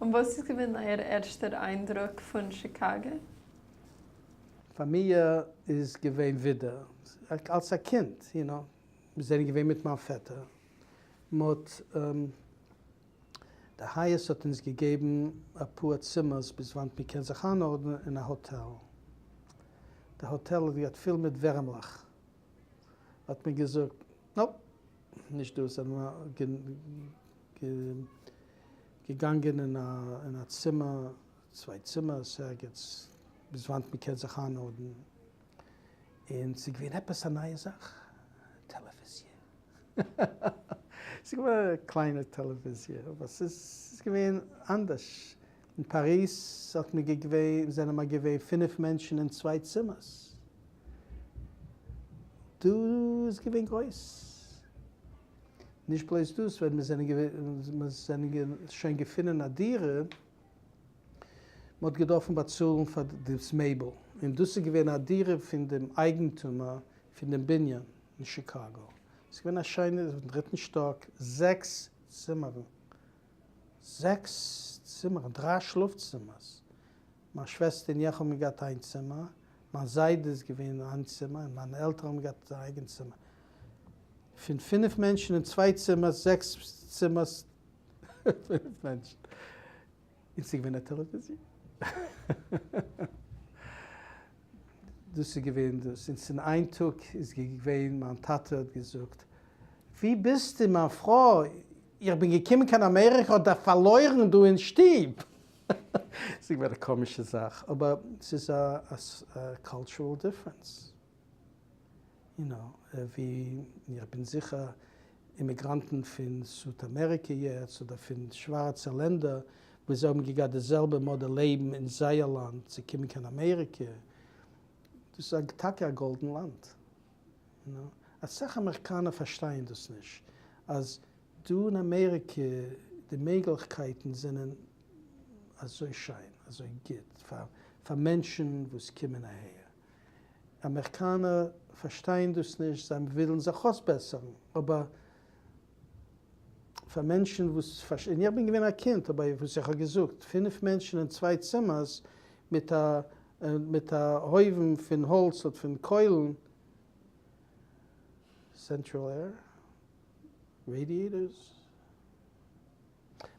און וואס איז געווען אייער ערשטער איינדרוק פון שיקאגע? פאר מיר איז געווען ווידער אלס א קינד, you know, מיר זענען געווען מיט מיין פעטער, מ'האט, די הייעס האט אונז געגעבן אפאר צימערס ביז וואנט מ'קען זיך איינארדענען אין א האטעל, די האטעל האט געהאט פיל מיט ווערעמלעך, האט מען געזאגט nope, נישט דא, זענען מיר געגאנגען אין א צימער, צוויי צימערס ערגעץ, ביז וואנט מ'קען זיך איינארדענען, און ס'איז געווען עפעס א נייע זאך, טעלעוויזיע. ס'איז געווען א קליינע טעלעוויזיע, אבער ס'איז געווען אנדערש. אין פאריז האט מען געווען, זענען מיר געווען פינף מענטשן אין צוויי צימערס. דא איז געווען גרויס. נישט בלויז דאס, ווען מיר זענען געווען, מיר זענען שוין געפונען א דירה, מען האט געדארפן באצאלן פאר דאס מעבל, און דאס איז געווען א דירה פון דעם אייגנטומער פון דעם בנין אין שיקאגא. ס'איז געווען א שיינע, אויפן דריטן שטאק, זעקס צימערן, זעקס צימערן, דריי שלאף צימערס, מיין שוועסטער און איך האבן געהאט איין צימער, מיין זיידע איז געווען אין איין צימער, און מיינע עלטערן האבן געהאט זייער אייגן צימער. פון פינף מענטשן אין צוויי צימערס, זעקס צימערס, פינף מענטשן. און ס'איז געווען א טעלעוויזיע. דאס איז געווען דאס. און צום איין טאג איז געווען, מיין טאטע האט געזאגט, ווי ביסטו מיין פרוי? איך בין געקומען קיין אמעריקע האט דער פארלוירן דא אין שטוב. ס'איז געווען א קאמישע זאך, אבער ס'איז א cultural difference. you know, ווי איך בין זיכער אימיגראנטן פון South אמעריקע יעצט אדער פון שווארצע לענדער וואס זיי האבן געגאט די זעלבע מאדע לעבן אין זייער לאנד צו קומען קיין אמעריקע, דאס איז טאקע א גאלדן לאנד. you know, אסאך אמעריקאנער פארשטייען דאס נישט אז דא אין אמעריקע די מעגליכקייטן זענען אזוי שיין אזוי גוט פאר מענטשן וואס קומען אהער. אמעריקאנער פארשטייען דאס נישט, זיי ווילן זיך אויסבעסערן, אבער פאר מענטשן וואס פארשטייען, איך בין געווען א קינד, אבער וואס איך האב געזאגט, פינף מענטשן אין צוויי צימערס מיט א מיט א אויוון פון האלץ אדער פון קוילן, central air, radiators,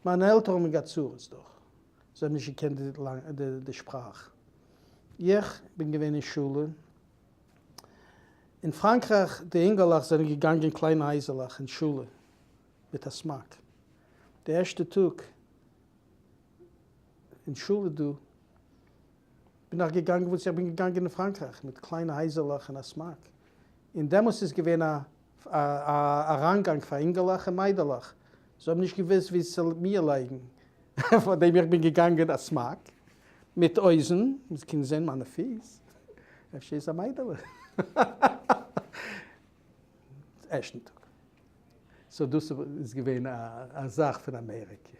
מיינע עלטערן האבן געהאט צרות דאך, זיי האבן נישט געקענט די שפראך. איך בין געווען אין שולע אין פראנקרייך, די אינגעלעך זענען געגאנגען קליינע הייזעלעך אין שולע מיט א smock. די ערשטע טאג אין שולע דא בין איך געגאנגען וואס איך בין געגאנגען אין פראנקרייך מיט קליינע הייזעלעך און א smock, און דעמאלס איז געווען א אריינגאנג פאר אינגעלעך און מיידלעך, זיי האבן נישט געוואוסט ווי צו מיר לייגן, פאר דעם איך בין געגאנגען א smock מיט הויזן, מען קען זען מיינע פיס, אפשר איז א מיידעלע. ערשטן טאג. so דאס איז געווען א זאך פון אמעריקע.